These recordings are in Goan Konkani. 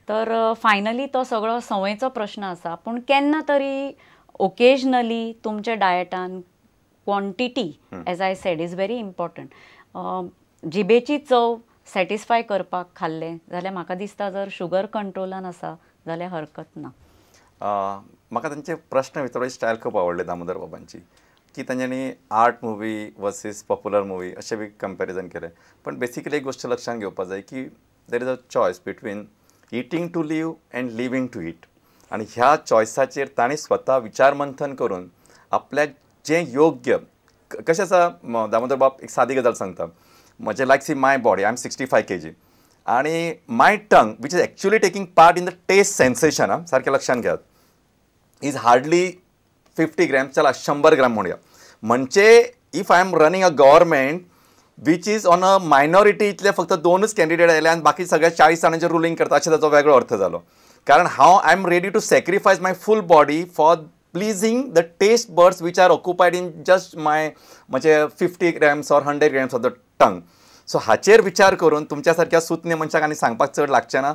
तर फायनली तो सगळो संवयचो प्रश्न आसा. पूण केन्ना तरी ओकेजनली तुमच्या डायटान quantity as I said is very important. जिबेची चव सॅटिस्फाय करपाक खाल्लें जाल्यार म्हाका दिसता जर शुगर कंट्रोलान आसा जाल्यार हरकत ना. म्हाका तांचे प्रश्न विचारपाची स्टायल खूब आवडली दामोदर बाबांची, की तांच्यांनी art movie versus popular movie अशें बी कंपॅरिजन केलें. पण बेसिकली एक गोश्ट लक्षांत घेवपाक जाय की there is a choice between eating to live and living to eat. आनी ह्या चॉयसाचेर तांणी स्वता विचारमंथन करून आपल्याक जें योग्य कशें आसा. दामोदर बाब एक सादी गजाल सांगता, म्हजें like see my body I am 65 kg आनी my tongue which is actually taking part in the taste sensation, आं सारकें लक्षांत घेयात, is hardly 50 ग्रॅम, चला 100 ग्रॅम म्हणूया. म्हणजे if I am running a government which is on a minority, इतले फक्त 2च कॅन्डिडेट आयले आनी बाकी सगळे 40 जाणांचेर रुलींग करता अशें ताचो वेगळो अर्थ जालो. कारण हांव I am ready to sacrifice my full body for pleasing the taste buds which are occupied in just my म्हणजे 50 grams or 100 grams of the tongue. So हाचेर विचार करून तुमच्या सारक्या सुज्ञ मनशाक आनी सांगपाक चड लागचें ना.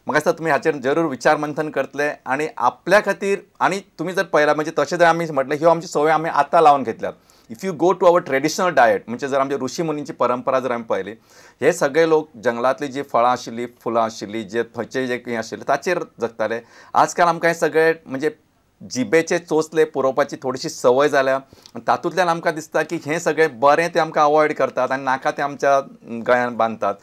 म्हाका दिसता तुमी हाचेर जरूर विचार मंथन करतले आनी आपल्या खातीर. आनी तुमी जर पळयला म्हणजे तशें जर आमी म्हटलें ह्यो आमची संवय आमी आतां लावन घेतल्यात. If you go to our traditional diet, म्हणजे जर आमचे ऋषी मुनींची परंपरा जर आमी पळयली, हे सगळे लोक जंगलांतली जी फळां आशिल्ली, फुलां आशिल्ली, जे खंयचे जे कितें आशिल्लें ताचेर जगताले. आजकाल आमकां हे सगळे म्हणजे जिबेचे चोचले पुरोवपाची थोडीशी संवय जाल्या आनी तातूंतल्यान आमकां दिसता की हें सगळें बरें तें आमकां अवॉयड करतात आनी नाका तें आमच्या गळ्यान बांदतात.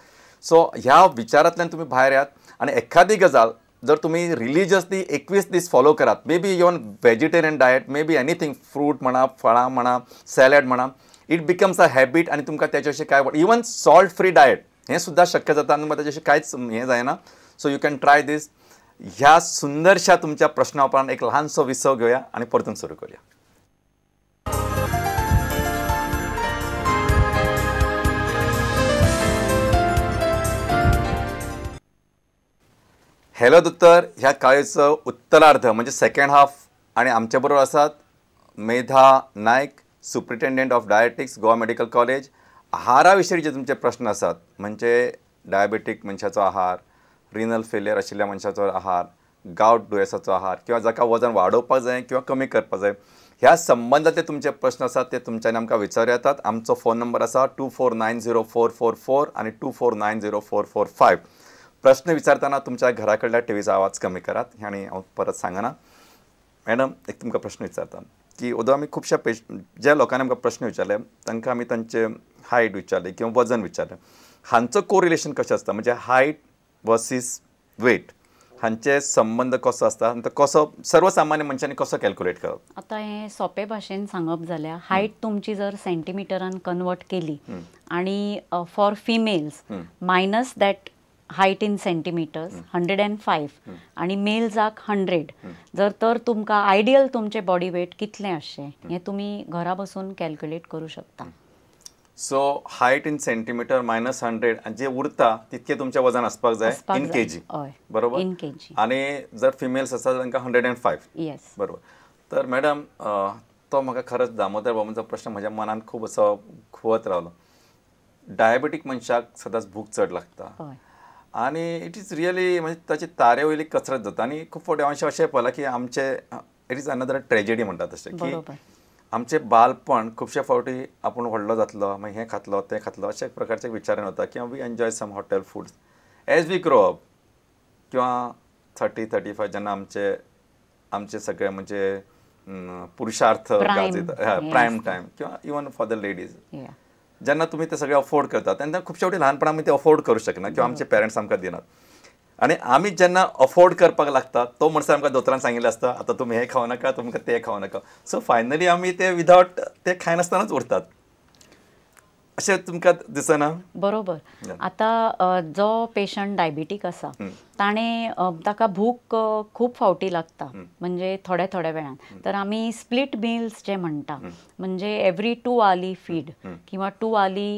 सो ह्या विचारांतल्यान तुमी भायर येयात आनी एखादी गजाल जर तुमी रिलिजियसली 21 दीस फॉलो करात, may be even vegetarian diet, may be anything, fruit म्हणा, फळां म्हणा, सॅलड म्हणा, it becomes a habit. आनी तुमकां तेचे अशें कांय इवन सॉल्ट फ्री डायट हें सुद्दां शक्य जाता आनी तुमकां तेजें कांयच हें जायना. So you can try this. ह्या सुंदरशा तुमच्या प्रश्ना उपरांत एक ल्हानसो विसव घेवया आनी परतून सुरू करूया. हॅलो दोतोर ह्या काळेचो उत्तरार्ध म्हणजे सेकंड हाफ आनी आमचे बरोबर आसात Medha Naik, superintendent of dietetics, Goa medical college. आहारा विशीं जे तुमचे प्रश्न आसात म्हणजे डायबेटीक मनशाचो आहार, रिनल फेलियर आशिल्ल्या मनशाचो आहार, गावट दुयेंसाचो आहार, किंवा जाका वजन वाडोवपाक जाय किंवा कमी करपाक जाय, ह्या संबंदांतले तुमचे प्रश्न आसात ते तुमच्यांनी आमकां विचारूं येतात. आमचो फोन नंबर आसा 2490444 आनी 2490445. प्रश्न विचारताना तुमच्या घरा कडल्या टीव्हीचो आवाज कमी करात आनी हांव परत सांगना. मॅडम, एक तुमकां प्रश्न विचारता की ओदो आमी खुबश्या ज्या लोकांनी आमकां प्रश्न विचारले तांकां आमी तांचे हायट विचारले किंवा वजन विचारलें, हांचो कोरिलेशन कशें आसता, म्हणजे हायट वर्सीस वेट हांचे संबंद कसो आसता आनी तो कसो सर्वसामान्य मनशांनी कसो कॅल्क्युलेट करप? आतां हें सोंपे भाशेन सांगप जाल्यार हायट तुमची जर सेंटीमिटरान कन्वर्ट केली आनी for females minus that height in centimetres 105 आनी मेल्साक 100 जर तर तुमकां आयडियल तुमचें बॉडी वेट कितलें आसचें हें तुमी घरा बसून कॅल्क्युलेट करूं शकता. So height in centimetre minus 100 आनी जे उरता तितकें तुमचें वजन आसपाक जाय इन केजी, बरोबर? In KG. आनी जर फिमेल्स आसा तांकां 105. येस, बरोबर. तर मॅडम, तो म्हाका खरंच दामोदर बाबांचो प्रश्न म्हज्या मनान खूब असो खुवत रावलो. डायबेटीक मनशाक सदांच भूक चड लागता आनी it is really म्हणजे ताची तारे वयली कसरत जाता. आनी खूब फावटी हांवें अशें पळयलां की आमचे it is another tragedy म्हणटा तशें की आमचें बालपण खुबशे फावटी आपूण व्हडलो जातलो मागीर हें खातलो तें खातलो अशे एक प्रकारचे विचारान वता किंवा we enjoy some hotel foods as we grow up किंवा 30 35 जेन्ना आमचे आमचे सगळे म्हणजे पुरुषार्थ गाजयता प्रायम टायम किंवा इवन फॉर the ladies जेन्ना तुमी ते सगळे अफोर्ड करता तेन्ना खुबशे फावटी ल्हानपणा आमी ते अफोर्ड करूं शकना किंवा आमचे पेरंट्स आमकां दिनात. आनी आमी जेन्ना अफोर्ड करपाक लागता तो म्हणसर आमकां दोतोरान सांगिल्लें आसता आतां तुमी हें खावं नाका, तुमकां तें खावं नाका. सो फायनली आमी ते विदावट ते खायनासतनाच उरतात अशें तुमकां दिसना? बरोबर. आतां जो पेशंट डायबिटीक आसा ताणें ताका भूक खूब फावटी लागता म्हणजे थोड्या थोड्या वेळान, तर आमी स्प्लीट मिल्स जे म्हणटा म्हणजे एवरी 2 hourly feed किंवा 2 hourly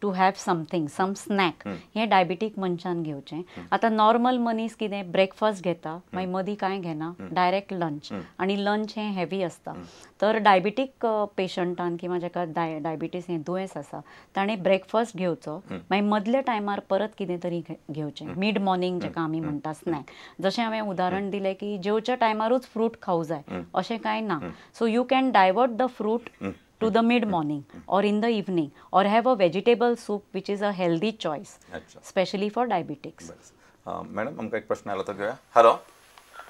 to have something, some snack हें डायबिटीक मनशान घेवचें. आतां नॉर्मल मनीस कितें ब्रेकफास्ट घेता, मागीर मदीं कांय घेना, डायरेक्ट लंच, आनी लंच हें हेवी आसता. तर डायबिटीक पेशंटान किंवा जाका डायबिटीस हें दुयेंस आसा ताणें ब्रेकफास्ट घेवचो, मागीर मदल्या टायमार परत कितें तरी घेवचें, मिड मॉर्निंग जाका आमी म्हणटा स्नॅक. जशें हांवें उदाहरण दिलें की जेवच्या टायमारूच फ्रूट खावूं जाय अशें कांय ना. So you can divert the fruit to the mid morning or in the evening or have a vegetable soup which is a healthy choice, especially for diabetics. Madam आमकां एक प्रश्न आयलो तो घेवया. हॅलो.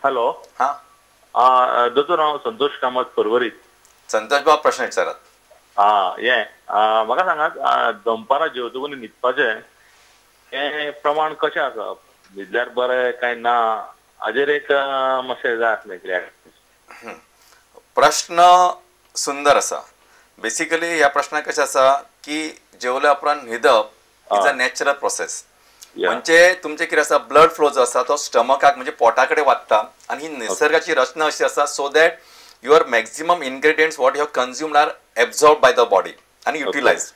हॅलो. हां दोतोर, हांव संतोष कामत पर्वरीत. संतोष बाब प्रश्न विचारात. हां, हें म्हाका सांगात, दनपारां जेवतकूच न्हिदपाचें हें प्रमाण कशें आसा? न्हिदल्यार बरें काय ना हाजेर एक मातशें जाय आसलें क्लियर. प्रश्न सुंदर आसा. बेसिकली ह्या प्रश्नाक कशें आसा की जेवल्या उपरांत न्हिदप is a natural process. म्हणजे तुमचें कितें आसा, ब्लड फ्लो जो आसा तो स्टमकाक म्हणजे पोटा कडेन वाडटा आनी ही निसर्गाची रचना अशी आसा so that your maximum ingredients what you have consumed are absorb by the body आनी utilise.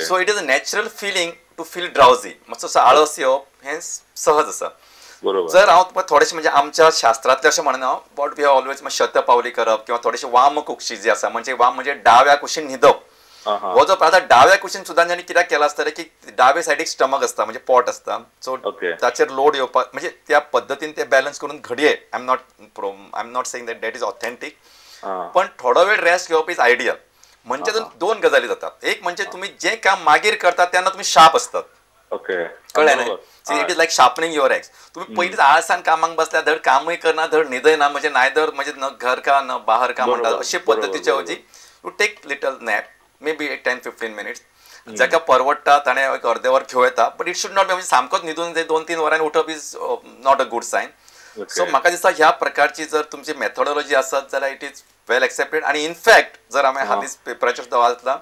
So it is a natural feeling to feel drowsy. मातसो आळस येवप हें सहज आसा. जर हांव तुका थोडेशें म्हणजे आमच्या शास्त्रांतलें अशें म्हणना, बट we have always शतपावली करप किंवा थोडेशें वाम कुक्षी जी आसा, म्हणजे वाम म्हणजे डाव्या कुशीन न्हिदप. हो जो आतां डाव्या कुशीन सुद्दां जाणें कित्याक केलां आसतलें की डावे सायडीक स्टमक आसता म्हणजे पोट आसता, सो ताचेर लोड येवपाक म्हणजे त्या पद्दतीन ते बॅलन्स करून घडये. I am not saying that that is authentic, पण थोडो वेळ रेस्ट घेवप is ideal. म्हणजे दोन गजाली जातात. एक म्हणजे तुमी जें काम मागीर करता तेन्ना तुमी शार्प आसतात, कळ्ळें न्हय? It is like sharpening your axe. तुम्ही पयलींच आळसान कामाक बसल्या, धड कामूय करना, धड न्हिदय ना, म्हणजे नायदर म्हणजे न घर का न बाहर का म्हणटा अशे पद्दतीच्या ऐवजी you take little nap, maybe 10-15 minutes. जाका परवडटा ताणें एक अर्दे वर घेवं येता, but it should not be म्हणजे सामकोच न्हिदून 2-3 वरांनी उठप is not a good sign. So म्हाका दिसता ह्या प्रकारची जर तुमची मेथोडॉलॉजी आसत जाल्यार it is well accepted. आनी इनफॅक्ट जर हांवें हालींच पेपराचेर सुद्दां वाचलां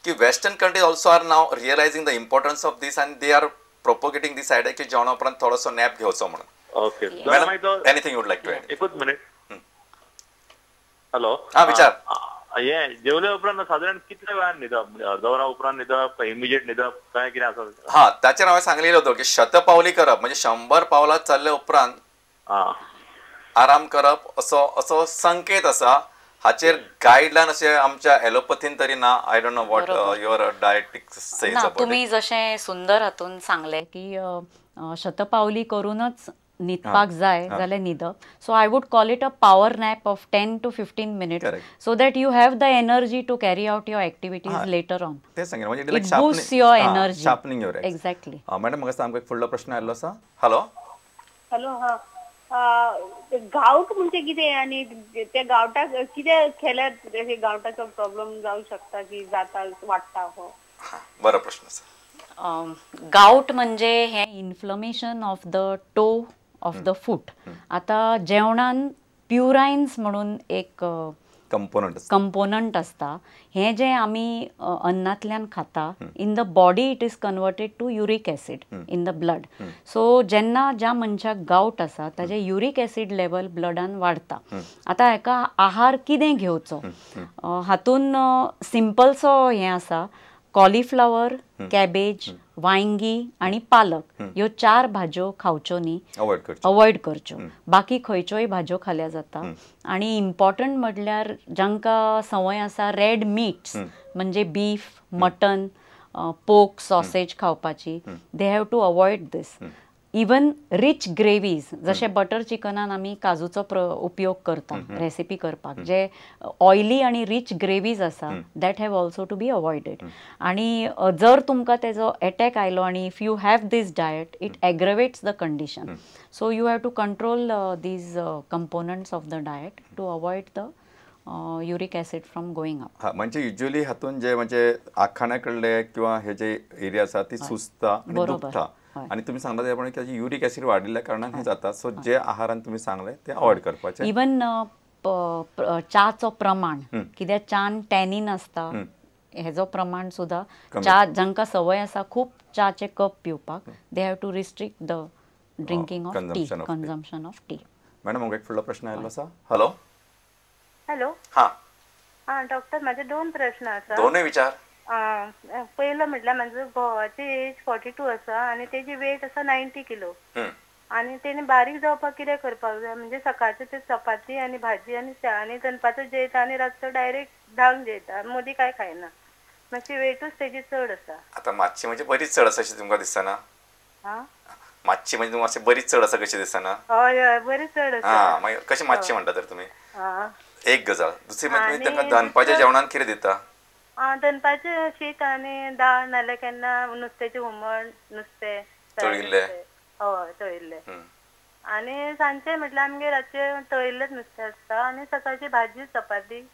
की western countries also are now realising the importance of this and they are propagating this idea की जेवणा उपरांत थोडोसो नॅप घेवचो म्हणून. Okay madam, anything you would like to add? एकूच मिनिट. हॅलो. हां विचार. हे जेवल्या उपरांत सादारण कितल्या वेळान न्हिदप? म्हणजे अर्द वरा उपरांत न्हिदप, इमिजिएट न्हिदप काय कितें आसा? हां, ताचेर हांवें सांगलेलो होतो की शतपावली करप म्हणजे 100 पावलां चल्ल्या उपरांत आराम करप असो असो संकेत आसा. हाचेर गायडलायन अशें आमच्या एलोपथीन तरी ना. I don't know what your dietics says about. तुम्ही जशें सुंदर हातून सांगलें की शतपावली करूनच न्हिदपाक जाय जाल्यार न्हिदप. So I would call it a power nap of 10 to 15 minutes so that you have the energy to carry out your activities later on. तें सांगें म्हणजे it boosts your energy, sharpening your axe. Exactly. Madam म्हाका सामको एक फुडलो प्रश्न आयिल्लो आसा. हॅलो. हॅलो. हां, गावट म्हणजे कितें आनी त्या गावटाक कितें केल्यार गावटाचो प्रॉब्लेम जावं शकता की जाता वाडटा? हो, बरो प्रश्न आसा. गावट म्हणजे हें inflammation of the toe of the foot. आतां जेवणान प्युरायन्स म्हणून एक कंपोनंट आसता, हें जें आमी अन्नांतल्यान खाता, in the body it is converted to uric acid in the blood. So जेन्ना ज्या मनशाक गावट आसा ताजें युरीक एसीड लेवल ब्लडान वाडटा. आतां हाका आहार कितें घेवचो हातून सिंपलसो हें आसा, कॉलीफ्लावर, कॅबेज, वांयगी आनी पालक ह्यो 4 भाजयो खावच्यो न्ही, अवॉयड करच्यो. बाकी खंयच्योय भाजयो खाल्या जाता. आनी इम्पॉर्टंट म्हणल्यार जांकां संवय आसा रेड मिट्स म्हणजे बीफ, मटन, पोर्क, सॉसेज खावपाची, they have to avoid this. Even rich gravies जशें बटर चिकनान आमी काजूचो उपयोग करता रेसिपी करपाक, जे ऑयली आनी रिच ग्रेवीज आसा that have also to be avoided. आनी जर तुमकां तेजो एटॅक आयलो आनी if you have this diet it aggravates the condition. So you have to control these components of the diet to avoid the uric acid from going up. हा, म्हणजे युज्युअली हातून जे म्हणजे आखाण्या कडले किंवा हे जे एरिया आसा ती सुजता आनी दुखता, आनी तुम्ही सांगता त्याप्रमाणे की युरिक ऍसिड वाडिल्ल्या कारणान हे जाता. सो जे आहारान तुम्ही सांगले ते अवॉइड करपाचे. इवन च्याचो प्रमाण, कित्याक च्यान टॅनिन आसता, हेजो प्रमाण सुद्दां च्या जांकां संवय आसा खूब च्याचे कप पिवपाक, they have to restrict the drinking of tea, consumption of tea. Madam म्हाका एक फुडलो प्रश्न आयिल्लो आसा. हॅलो. हॅलो. हां हां डॉक्टर, म्हाजे 2 प्रश्न आसा. दोनूय विचार. पयलो म्हटल्यार म्हाजो घोवाची एज 42 आसा आनी तेजी वेट आसा 90 किलो. आनी तेणी बारीक जावपाक कितें करपाक जाय? म्हणजे सकाळचे ते चपाती आनी भाजी आनी दनपारचो जेयता आनी रातचो डायरेक्ट 10 जेयता, मदीं कांय खायना. मातशी वेटूच तेजी चड आसा. आतां मातशी म्हणजे बरीच चड आसा अशी तुमकां दिसना? आं, मातशी म्हणजे तुमकां अशी बरीच चड आसा कशी दिसना? हय हय, बरीच चड आसा. हां, मागीर कशें मातशी म्हणटा तर तुमी? एक गजाल. दुसरी म्हणजे तुमी तांकां दनपारच्या जेवणान कितें दिता? दनपारचें शीत आनी दाळ, नाल्यार केन्ना नुस्त्याचें हुमण, नुस्तें तळिल्लें. हय तळिल्लें. आनी सांजचें म्हटल्यार आमगेर रातचें तळिल्लेंच नुस्तें आसता आनी सकाळची भाजी, चपाती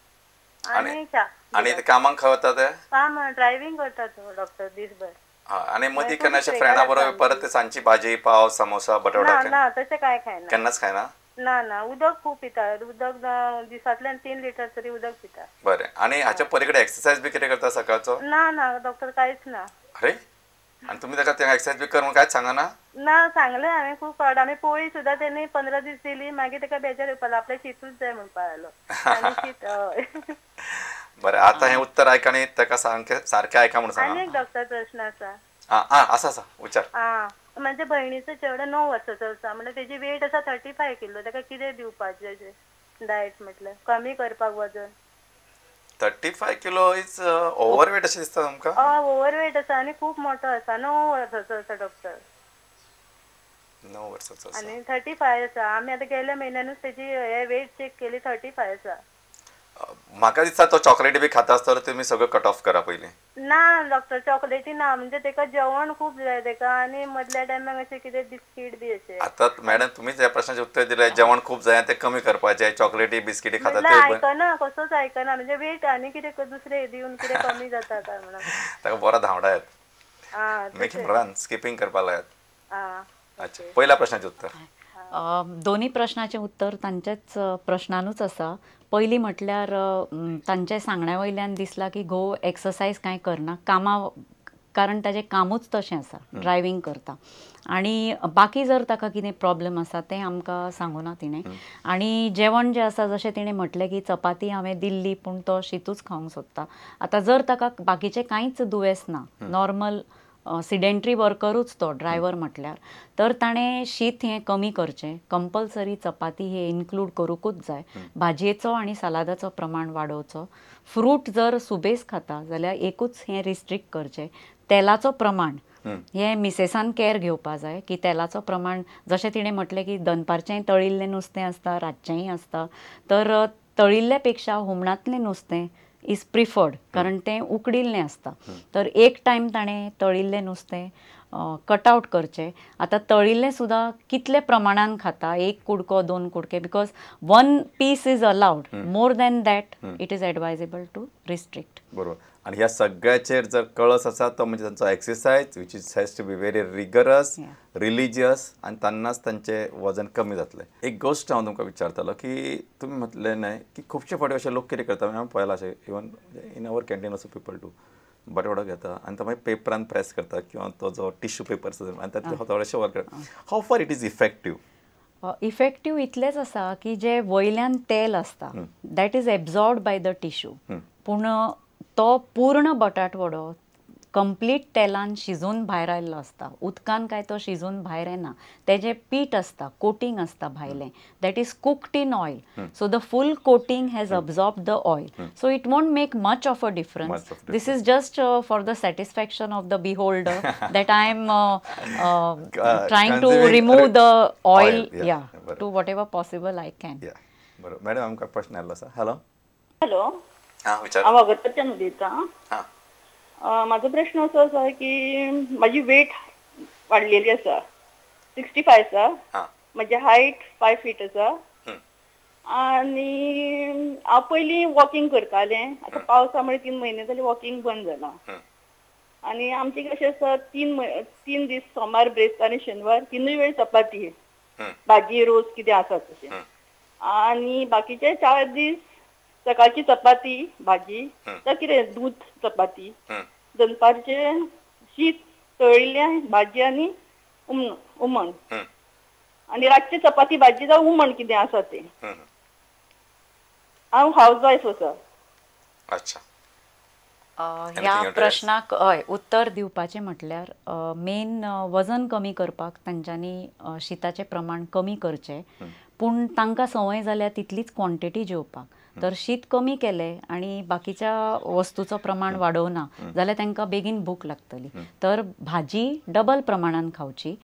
आनी च्या. आनी कामाक खंय वता ते? काम ड्रायव्हींग करता तो डॉक्टर दीसभर. आनी मदीं केन्ना अशें फ्रेंडा बरोबर परत ते सांजची भाजी, पाव, समोसा, बटाटा? ना, तशें कांय खायना. केन्नाच खायना? ना ना, उदक खूब पिता. उदक दिसांतल्यान 3 लिटर तरी उदक पिता. बरें. आनी हाच्या पलीकडे एक्सरसायज बी कितें करता सकाळचो? ना ना डॉक्टर, कांयच ना. अरे, आनी तुमी ताका एक्सरसायज बी कर म्हणून कांयच सांगना? ना, सांगलें हांवें खूब फावट. आमी पोळी सुद्दां तेणी 15 दीस दिली, मागीर ताका बेजार येवपाक लागलो, आपलें शितूच जाय म्हणपाक लागलो. आनी शीत. बरें, आतां हें उत्तर आयक आनी ताका सारकें सारकें आयका म्हणून सांगा. आनी एक डॉक्टर प्रश्न आसा. आं आसा आसा, विचार. आं, म्हाज्या भयणीचो चेडो 9 वर्सांचो आसा, म्हणल्यार तेजी वेट आसा 35 किलो. ताका कितें दिवपाचें अशें डायट म्हटल्यार कमी करपाक वजन? 35 किलो is overweight अशें दिसता तुमकां? हय, ओवरवेट आसा आनी खूब मोटो आसा. 9 वर्सांचो आसा डॉक्टर. 9 वर्सांचो आसा आनी 35 आसा. आमी आतां गेल्या म्हयन्यानूच तेजी हे वेट चॅक केली, 35 आसा. म्हाका दिसता तो चॉकलेटी बी खाता आसतलो, तुमी सगळं कट ऑफ करा पयलीं. ना डॉक्टर, चॉकलेटी ना, म्हणजे तेका जेवण खूब जाय तेका आनी मदल्या टायमाक अशें कितें बिस्कीट बी अशें. आतां मॅडम तुमीच ह्या प्रश्नाचें उत्तर दिलें, जेवण खूब जाय तें कमी करपाचें, चॉकलेटी बिस्किटी खाता ते आयकना, कसोच आयकना. म्हणजे वेट आनी कितें दुसरें दिवन कितें कमी जाता काय म्हणून ताका बरो धांवडायात, मेक हिम रन, स्किपींग करपाक लायात. अच्छा, पयल्या प्रश्नाचें उत्तर. दोन्ही प्रश्नाचें उत्तर तांच्याच प्रश्नानूच आसा. पयलीं म्हटल्यार तांच्या सांगण्या वयल्यान दिसला की घोव एक्सरसायज कांय करना, कामा कारण ताजें कामूच तशें आसा, ड्रायव्हींग करता. आनी बाकी जर ताका कितें प्रॉब्लम आसा तें आमकां सांगूना तिणें. आनी जेवण जें आसा जशें तिणें म्हटलें की चपाती हांवें दिल्ली पूण तो शितूच खावंक सोदता. आतां जर ताका बाकीचें कांयच दुयेंस ना, नॉर्मल सिडेंट्री वर्करूच तो ड्रायव्हर म्हटल्यार, तर ताणें शीत हें कमी करचें, कंपल्सरी चपाती हे इन्क्लूड करूंकूच जाय, भाजयेचो आनी सलादाचो प्रमाण वाडोवचो, फ्रूट जर सुबेज खाता जाल्यार एकूच हें रिस्ट्रिक्ट करचें, तेलाचो प्रमाण हें मिसेसान कॅर घेवपा जाय की तेलाचो प्रमाण जशें तिणें म्हटलें की दनपारचेंय तळिल्लें नुस्तें आसता, रातचेंय आसता, तर तळिल्ल्या पेक्षा हुमणांतलें नुस्तें is preferred कारण तें उकडिल्लें आसता. तर एक टायम ताणें तळिल्लें नुस्तें कट आवट करचें. आतां तळिल्लें सुद्दां कितले प्रमाणान खाता, 1 कुडको 2 कुडके, because 1 piece is allowed, more than that it is advisable to restrict. बरोबर. आनी ह्या सगळ्याचेर जर कळस आसा तो म्हणजे तांचो exercise which is has to be very rigorous, religious, आनी तेन्नाच तांचें वजन कमी जातलें. एक गोश्ट हांव तुमकां विचारतालो की तुमी म्हटलें न्हय की खुबशे फावटी अशे लोक कितें करता, हांवें पळयलां अशें, even in our canteen also people do, बटाटवडो घेता आनी तो मागीर पेपरान प्रेस करता किंवा तो जो टिश्यू पेपर आसा आनी तातूंत थोडेशे वर्क करता. How far it is effective? Effective इतलेंच आसा की जें वयल्यान तेल आसता that is absorbed by the tissue, पूण तो पूर्ण बटाटवडो कंप्लीट तेलान शिजून भायर आयिल्लो आसता, उदकान काय तो शिजून भायर येना. तेजें पीठ आसता, कोटींग आसता भायलें, that is cooked in oil, so the full coating has absorb the oil, so it won't make much of a difference. This is just for the satisfaction of the beholder that I am trying to remove the oil, yeah, to whatever possible I can. बरोबर. मॅडम आमकां प्रश्न आयिल्लो आसा. हॅलो. हॅलो, हांव वागरतच्यान उलयतां. म्हाजो प्रश्न असो आसा की म्हाजी वेट वाडलेली आसा, 65 आसा, म्हजी हायट 5 फीट आसा आनी हांव पयलीं वॉकिंग करतालें, आतां पावसा मुळे 3 म्हयने जाले वॉकिंग बंद जालां. आनी आमचें कशें आसा, 3 दीस सोमार, ब्रेस्तार आनी शेनवार 3 वेळ चपाती, भाजी, रोस कितें आसा तशें, आनी बाकीचे 4 दीस सकाळची चपाती भाजी, तर कितें दूद चपाती, दनपारचें शीत तळिल्लें भाजी आनी हुमण, आनी रातची चपाती भाजी जावं हुमण कितें आसा तें. हांव हावज वायफ आसा. अच्छा. ह्या प्रश्नाक हय उत्तर दिवपाचें म्हटल्यार मेन वजन कमी करपाक तांच्यांनी शिताचें प्रमाण कमी करचें, पूण तांकां संवय जाल्या तितलीच क्वॉन्टिटी जेवपाक. तर शीत कमी केलें आनी बाकीच्या वस्तूचो प्रमाण वाडोवना जाल्यार तांकां बेगीन भूक लागतली. तर भाजी डबल प्रमाणान खावची.